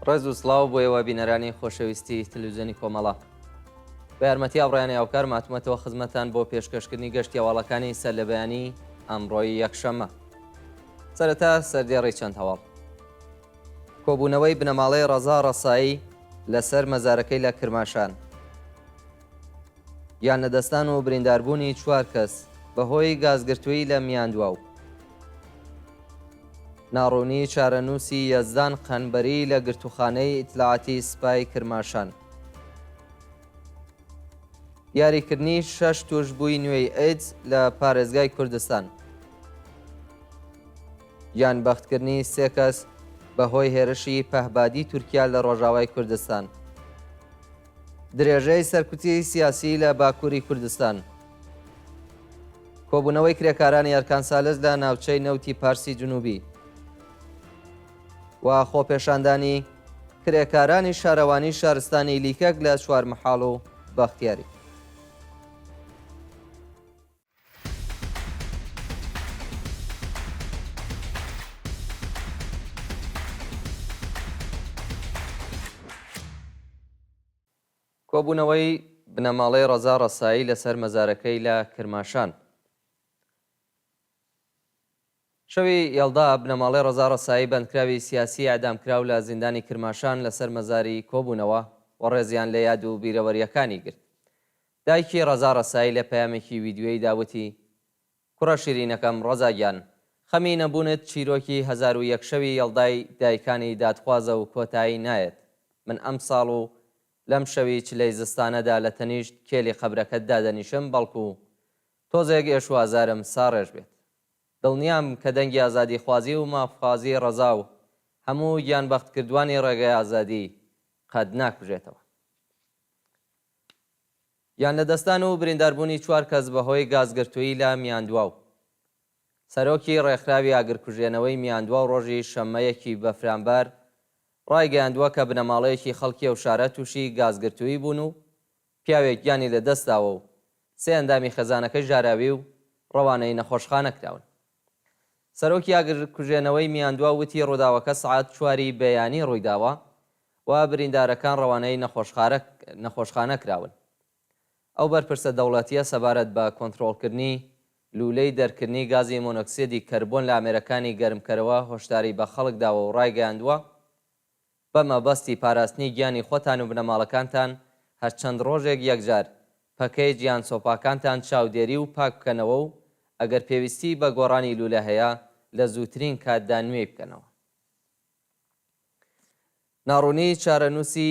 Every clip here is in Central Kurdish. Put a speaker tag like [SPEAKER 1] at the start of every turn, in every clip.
[SPEAKER 1] ڕێز و سڵاو بۆ ئێوە بینەرانی خۆشەویستی تەلەڤیزیۆنی کۆمەڵە. بە یارمەتی هاوڕێیانی هاوکار ماتمەتەوە خزمەتان بۆ پێشکەشکردنی گەشتی هەواڵەکانی سەرلەبەیانی ئەمڕۆی یەکشەممە. سەرەتا سەردێڕی چەند هەواڵ. کۆبوونەوەی بنەماڵەی ڕەزا ڕەسایی لەسەر مەزارەکەی لە کرماشان. گیانلەدەستدان و برینداربوونی چوار کەس بەهۆی گازگرتوویی لە میاندواو. ناڕوونی چارەنووسی یەزدان قەنبەری لە گرتووخانەی ئیتلاعاتی سپای کرماشان. دیاریکردنی شەش تووشبووی نوێی ئەیدز لە پارێزگای کوردستان. گیانبەختکردنی سێ کەس بەهۆی هێرشی پەهبادی تورکیا لە ڕۆژاوای کوردستان. درێژەی سەرکوتی سیاسی لە باکووری کوردستان. کۆبوونەوەی کرێکارانی ئەرکانسالس لە ناوچەی نەوتی پارسی جنوبی و خۆپێشاندانی کرێکارانی شارەوانی شارستانی لیکەک لە چوارمەحاڵ و بەختیاری. کۆبوونەوەی بنەماڵەی ڕەزا ڕەسایی لەسەر مەزارەکەی لە کرماشان. شەوی یەڵدا بنەماڵەی ڕەزا ڕەسایی بەندکراوی سیاسیی ئێعدامکراو لە زیندانی کرماشان لەسەر مەزاری کۆبوونەوە و ڕێزیان لە یاد و بیرەوەرییەکانی گرت. دایکی ڕەزا ڕەسایی لە پەیامێکی ویدیۆییدا وتی، کوڕە شیرینەکەم ڕەزا گیان، خەمی نەبوونت چیرۆکی 1001 شەوی یەڵدای دایکانی دادخوازە و کۆتایی نایەت. من ئەمساڵ و لەم شەوی چلەی زستانەدا لە تەنیشت کێلی قەبرەکەت دادەنیشم بەڵکو تۆزێک ئێش و ئازارم ساڕێژ بێت. دڵنیام کە دەنگی ئازادیخوازی و مافخوازی ڕەزا و هەموو گیانبەختکردوانی ڕێگای ئازادی قەت ناکوژێتەوە. گیانلەدەستدان و برینداربوونی چوار کەس بەهۆی گازگرتوویی لە میاندواو. سەرۆکی ڕێکخراوی ئاگرکوژێنەوەی میاندواو ڕۆژی شەممە یەکی بەفرانبار ڕایگەیاندووە کە بنەماڵەیەکی خەڵکی ئەو شارە تووشی گازگرتوویی بوون و پیاوێک گیانی لەدەستداوە و سێ ئەندامی خێزانەکەی ژاراوی و ڕەوانەی نەخۆشخانە کراون. سەرۆکی ئاگرکوژێنەوەی میاندواو وتی ڕووداوەکە سەعات چواری بەیانی ڕوویداوە و بریندارەکان ڕەوانەی نەخۆشخانە کراون. ئەو بەرپرسە دەوڵەتییە سەبارەت بە کۆنترۆڵکردنی لوولەی دەرکردنی گازی مۆنۆکسێدی کەربۆن لە ئامێرەکانی گەرمکەرەوە هۆشداری بە خەڵک داوە و ڕایگەیاندووە، بە مەبەستی پاراستنی گیانی خۆتان و بنەماڵەکانتان هەر چەند ڕۆژێک یەکجار پەکەیج یان سۆپاکانتان چاودێری و پاک بکەنەوە و ئەگەر پێویستی بە گۆڕانی لوولە هەیە لە زووترین کاتدا نوێی بکەنەوە. ناڕوونیی چارەنووسی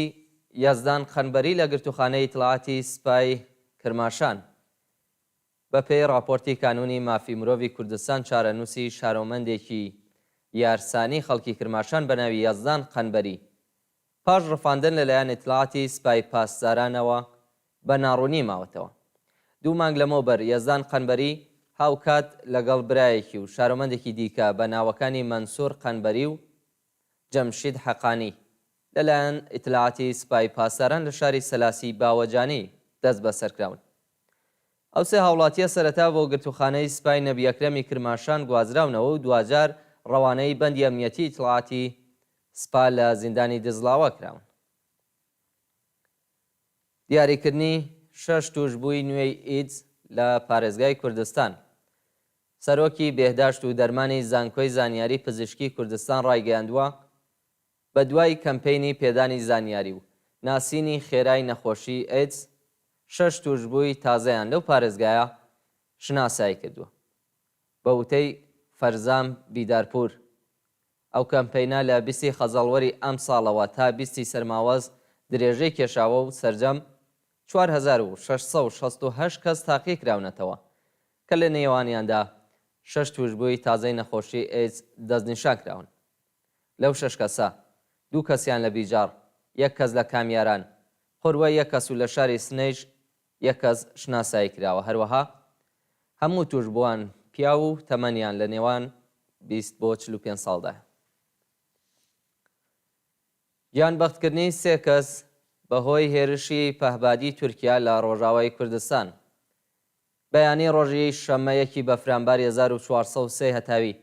[SPEAKER 1] یەزدان قەنبەری لە گرتووخانەی ئیتڵاعاتی سپای کرماشان. بە پێی ڕاپۆرتی کانوونی مافی مرۆڤی کوردستان چارەنووسی شارۆمەندێکی یارسانی خەڵکی کرماشان بە ناوی یەزدان قەنبەری پاش ڕفاندن لە لایەن ئیتڵاعاتی سپای پاسدارانەوە بە ناڕوونی ماوەتەوە. دوو مانگ لەمەوبەر یەزدان قەنبەری هاوکات لەگەڵ برایەکی و شارۆمەندێکی دیکە بە ناوەکانی مەنسوور قەنبەری و جەمشید حەقانی لەلایەن ئیتلاعاتی سپای پاسداران لە شاری سەلاسی باوەجانی دەستبەسەرکراون. ئەو سێ هاوڵاتییە سەرەتا بۆ گرتووخانەی سپای نەبی ئەکرەمی کرماشان گوازراونەوە و دواجار ڕەوانەی بەندی ئەمنیەتی ئیتڵاعاتی سپا لە زیندانی دزڵاوە کراون. دیاریکردنی شەش تووشبووی نوێی ئیدز لە پارێزگای کوردستان. سەرۆکی بێهداشت و دەرمانی زانکۆی زانیاری پزیشکی کوردستان ڕایگەیاندووە، بەدوای کەمپەینی پێدانی زانیاری و ناسینی خێرای نەخۆشی ئەیدز، شەش تووشبووی تازەیان لەو پارێزگایە شناسایی کردووە. بە وتەی فەرزام بیدارپوور، ئەو کەمپەینە لە بیستی خەزەڵوەری ئەمساڵەوە تا بیستی سەرماوەز درێژەی کێشاوە و سەرجەم 4668 کەس تاقیکراونەتەوە کە لە نێوانیاندا شەش تووشبووی تازەی نەخۆشی ئەیدز دەستنیشانکراون. لەو شەش کەسە، دوو کەسیان لە بیجاڕ، یەک کەس لە کامیاران، قوروە یەک کەس و لە شاری سنەیش یەک کەس شناسایی کراوە. هەروەها هەموو تووشبووان پیاو و تەمەنیان لە نێوان 20 بۆ 45 ساڵدایە. گیانبەختکردنی سێ کەس بەهۆی هێرشی پەهبادی تورکیا لە ڕۆژاوای کوردستان. بەیانی ڕۆژی شەممە یەکی بەفرانباری 1403 هەتاوی،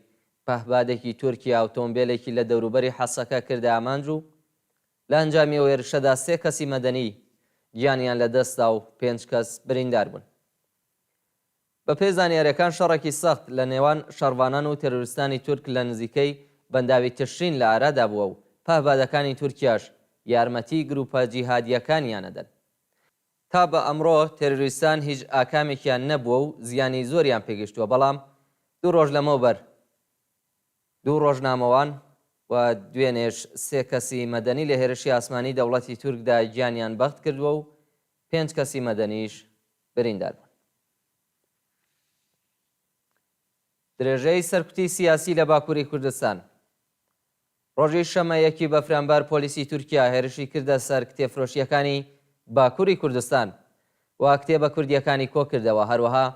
[SPEAKER 1] پەهبادێکی تورکیا ئۆتۆمبێلێکی لە دەوروبەری حەسەکە کردە ئامانج و. لە ئەنجامی ئەو هێرشەدا سێ کەسی مەدەنی گیانیان لەدەستدا و پێنج کەس بریندار بوون. بەپێی زانیارییەکان شەڕێکی سەخت لە نێوان شەڕڤانان و تێرۆریستانی تورک لە نزیکەی بەنداوی تشرین لە ئارادا بووە و پەهبادەکانی تورکیاش یارمەتیی گرووپە جیهادییەکانیان ئەدەن. تا بە ئەمڕۆ تێرۆریستان هیچ ئاکامێکیان نەبووە و زیانی زۆریان پێگەیشتووە، بەڵام دوو ڕۆژ لەمەوبەر دوو ڕۆژنامەوان و دوێنێش سێ کەسی مەدەنی لە هێرشی ئاسمانی دەوڵەتی تورکدا گیانیان بەخت کردووە و پێنج کەسی مەدەنیش بریندار بوون. درێژەی سەرکوتی سیاسی لە باکووری کوردستان. ڕۆژی شەممە یەکی بەفرانبار پۆلیسی تورکیا هێرشی کردە سەر کتێبفرۆشییەکانی باکووری کوردستان و کتێبە کوردییەکانی کۆکردەوە، هەروەها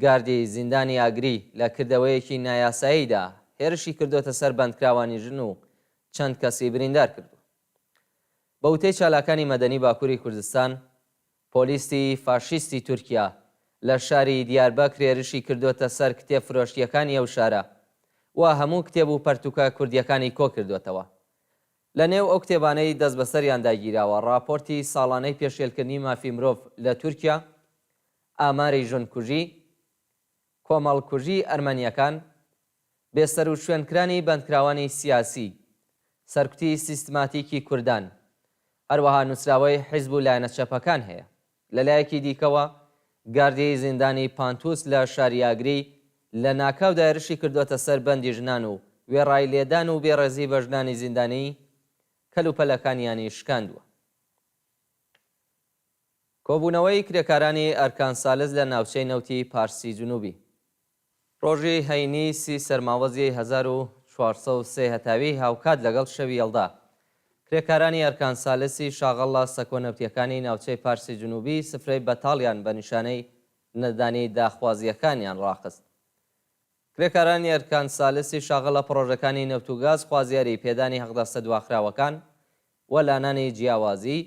[SPEAKER 1] گاردی زیندانی ئاگری لە کردەوەیەکی نایاساییدا هێرشی کردۆتە سەر بەندکراوانی ژن و چەند کەسی بریندار کردووە. بە وتەی چالاکانی مەدەنی باکووری کوردستان، پۆلیسی فاشیستی تورکیا لە شاری دیاربەکر هێرشی کردۆتە سەر کتێب فرۆشییەکانی ئەو شارە و هەموو کتێب و پەرتوکە کوردییەکانی کۆکردۆتەوە. لە نێو ئەو کتێبانەی دەستبەسەریاندا گیراوە، ڕاپۆرتی ساڵانەی پێشێلکردنی مافی مرۆڤ لە تورکیا، ئاماری ژنکوژی، کۆمەڵکوژی ئەرمەنییەکان، بێسەروشوێنکرانی بەندکراوانی سیاسی، سەرکوتی سیستماتیکی کوردان، هەروەها نووسراوەی حیزب و لایەنە چەپەکان هەیە. لە لایەکی دیکەوە، گاردی زیندانی پانتوس لە شاری ئاگری لە ناکاودا هێرشی کردووەتە سەر بەندی ژنان و وێڕای لێدان و بێڕێزی بە ژنانی زیندانی، کەلوپەلەکانیانی شکاندووە. کۆبوونەوەی کرێکارانی ئەرکان سالس لە ناوچەی نەوتی پارسی جنوبی. ڕۆژی هەینی سی سەرماوەزی 1403 هەتاوی هاوکات لەگەڵ شەوی یەڵدا، کرێکارانی ئەرکان سالسی شاغڵ لە سەکۆ نەوتییەکانی ناوچەی پارسی جنوبی سفرەی بەتاڵیان بە نیشانەی نەدانی داخوازییەکانیان ڕاخست. کرێکارانی ئەرکان سالسی شاغڵ لە پڕۆژەکانی نەوت و گاز خوازیاری پێدانی حەقدەستە دواخراوەکان و لانانی جیاوازی،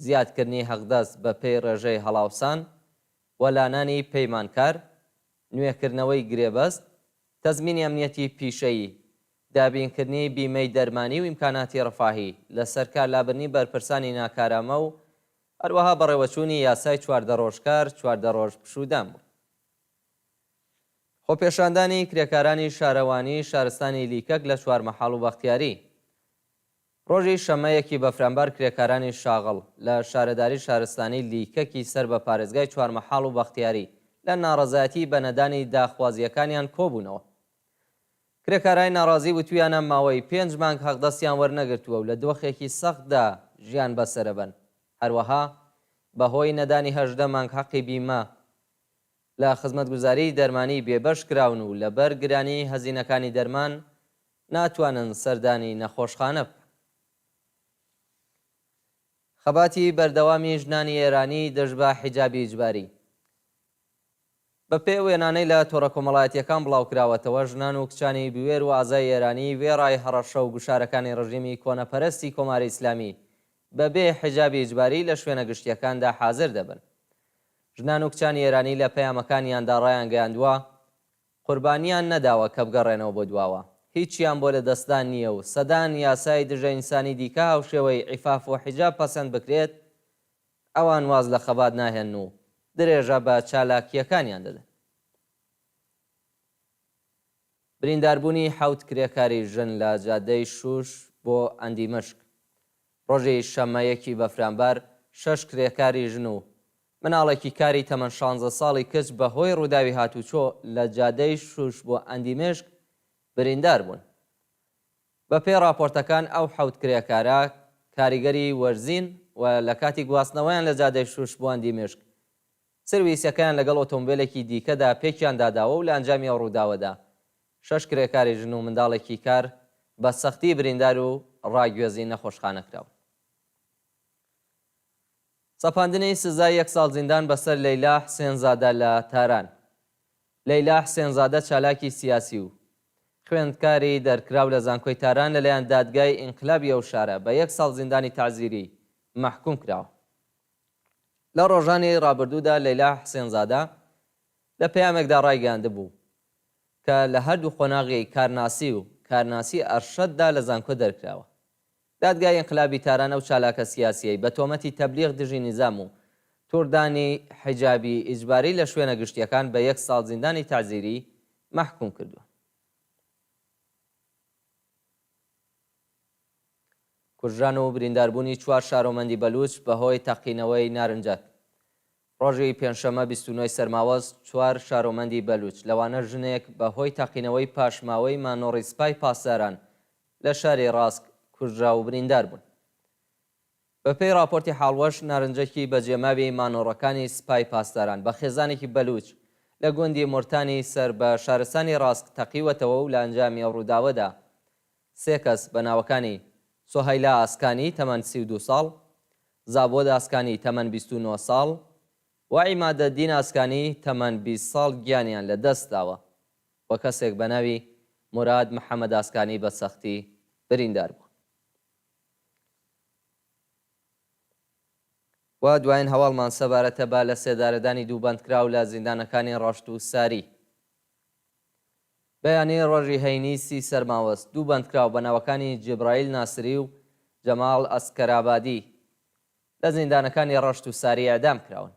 [SPEAKER 1] زیادکردنی حەقدەست بە پێی ڕێژەی هەڵاوسان و لانانی پەیمانکار، نوێکردنەوەی گرێبەست، تەزمینی ئەمنیەتی پیشەیی، دابینکردنی بیمەی دەرمانی و ئیمکاناتی ڕفاهی، لەسەر کار لابردنی بەرپرسانی ناکارامە و هەروەها بەڕێوەچوونی یاسای 14 ڕۆژ کار، 14 ڕۆژ پشوودان بوون. خۆپێشاندانی کرێکارانی شارەوانیی شارستانی لیکەک لە چوارمەحاڵ و بەختیاری. ڕۆژی شەممە یەکی بەفرانبار کرێکارانی شاغڵ لە شارەداری شارستانی لیکەکی سەر بە پارێزگای چوارمەحاڵ و بەختیاری لە ناڕەزایەتی بە نەدانی داخوازییەکانیان کۆبوونەوە. کرێکارانی ناڕازی وتویانە ماوەی پێنج مانگ حەقدەستیان وەرنەگرتووە و لە دۆخێکی سەختدا ژیان بەسەرەبەن. هەروەها بەهۆی نەدانی 18 مانگ حەقی بیمە لە خزمەتگوزاریی دەرمانی بێبەش کراون و لەبەر گرانیی هەزینەکانی دەرمان ناتوانن سەردانی نەخۆشخانە بکەن. خەباتی بەردەوامی ژنانی ئێرانی دژ بە حیجابی ئیجباری. بە پێی ئەو وێنانەی لە تۆڕە کۆمەڵایەتییەکان بڵاو کراوەتەوە، ژنان و کچانی بوێر و ئازای ئێرانی وێڕای هەڕەشە و گوشارەکانی ڕژیمی کۆنەپەرستی کۆماری ئیسلامی بە بێ حیجابی ئیجباری لە شوێنە گشتییەکاندا حازر دەبن. ژنان و کچانی ئێرانی لە پەیامەکانیاندا ڕایانگەیاندووە، قوربانییان نەداوە کە بگەڕێنەوە بۆ دواوە، هیچیان بۆ لەدەستدان نییە و سەدان یاسای دژە ئینسانی دیکە هاوشێوەی عیفاف و حیجاب پەسەند بکرێت، ئەوان واز لە خەبات ناهێنن و درێژە بە چالاکییەکانیان دەدەن. برینداربوونی حەوت کرێکاری ژن لە جادەی شوش بۆ ئەندیمشک ڕۆژی شەممە یەکی بەفرانبار شەش کرێکاری ژن و مناڵێکی کاری تەمەن شانزە ساڵی کچ بە هۆی ڕووداوی هاتووچۆ لە جادەی شوش بۆ ئەندیمشک بریندار بوون. بە پێی ڕاپۆرتەکان ئەو حەوت کرێکارە کاریگەری وەرزین و لە کاتی گواستنەوەیان لە جادەی شوش بۆ ئەندیمشک سرویسەکەیان لەگەڵ ئۆتۆمبێلێکی دیکەدا پێکیان داداوە و لە ئەنجامی ئەو ڕووداوەدا شەش کرێکاری ژن و منداڵێکی کار بە سەختی بریندار و ڕاگوێزی نەخۆشخانە کراون. سەپاندنی سزای یەک ساڵ زیندان بەسەر لەیلا حسێنزادە لە تاران. لەیلا حسێنزادە چالاکی سیاسی و خوێندکاری دەرکراو لە زانکۆی تاران لەلایەن دادگای ئینقلابی ئەو شارە بە یەک ساڵ زیندانی تەعزیری مەحکووم کراوە. لە ڕۆژانی ڕابردوودا لەیلا حسێنزادە لە پەیامێکدا ڕایگەیاندبوو کە لە هەردوو قۆناغی کارناسی و کارناسی ئەرشەددا لە زانکۆ دەرکراوە. دادگای ئینقلابی تاران ئەو چالاکە سیاسییەی بە تۆمەتی تەبلیغ دژی نیزام و توڕدانی حیجابی ئیجباری لە شوێنە گشتییەکان بە یەک ساڵ زیندانی تەعزیری مەحکووم کردووە. کوژران و برینداربوونی چوار شارۆمەندی بەلووچ بەهۆی تەقینەوەی نارنجەک. ڕۆژی پێنجشەممە 29 ی سەرماوەز چوار شارۆمەندی بەلووچ لەوانە ژنێک بە هۆی تەقینەوەی پاشماوەی مانۆڕی سپای پاسداران لە شاری ڕاسک کوژرا و بریندار بوون. بە پێی ڕاپۆرتی حاڵوەش نارنجەکی بەجێماوی مانۆڕەکانی سپای پاسداران بە خێزانێکی بەلووچ لە گوندی مورتانی سەر بە شارستانی ڕاسک تەقیوەتەوە و لە ئەنجامی ئەو ڕووداوەدا سێ کەس بە ناوەکانی سوهەیلا ئاسکانی تەمەن 32 ساڵ، زابۆد ئاسکانی تەمەن 29 ساڵ و عیمادەدین ئاسکانی تەمەن 20 ساڵ گیانیان لە دەست داوە و کەسێک بە ناوی موراد محەمەد ئاسکانی بە سەختی بریندار بووە. و دوایین هەواڵمان سەبارەتە بە لەسێدارەدانی دوو بەندکراو لە زیندانەکانی ڕەشت و ساری. بەیانی ڕۆژی هەینی سی سەرماوەز، دوو بەندکراو بە ناوەکانی جبرائیل ناسری و جەماڵ ئەسکەرابادی لە زیندانەکانی ڕەشت و ساری ئێعدام کراون.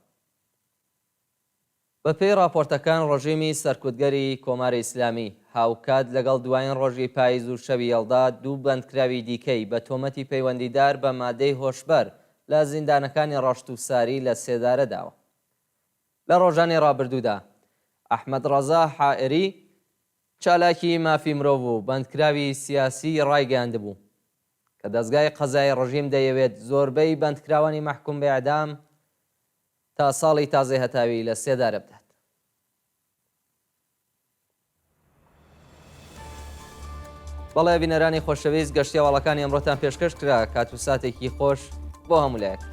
[SPEAKER 1] بەپێی ڕاپۆرتەکان ڕژیمی سەرکوتگەری کۆماری ئیسلامی هاوکات لەگەڵ دوایین ڕۆژی پاییز و شەوی یەڵدا دوو بەندکراوی دیکەی بە تۆمەتی پەیوەندیدار بە مادەی هۆشبەر لە زیندانەکانی ڕەشت و ساری لە سێدارە داوە. لە ڕۆژانی ڕابردوودا ئەحمەد ڕەزا حائری، چالاکی مافی مرۆڤ و بەندکراوی سیاسی ڕایگەیاندبوو کە دەزگای قەزایی ڕژیم دەیەوێت زۆربەی بەندکراوانی مەحکوم بە ئێعدام تا ساڵی تازەی هەتاوی لە سێدارە بدات. بەڵێ بینەرانی خۆشەویست گەشتی هەواڵەکانی ئەمڕۆتان پێشکەش کرا کات و ساتێکی خۆش بۆ هەموو لایەک.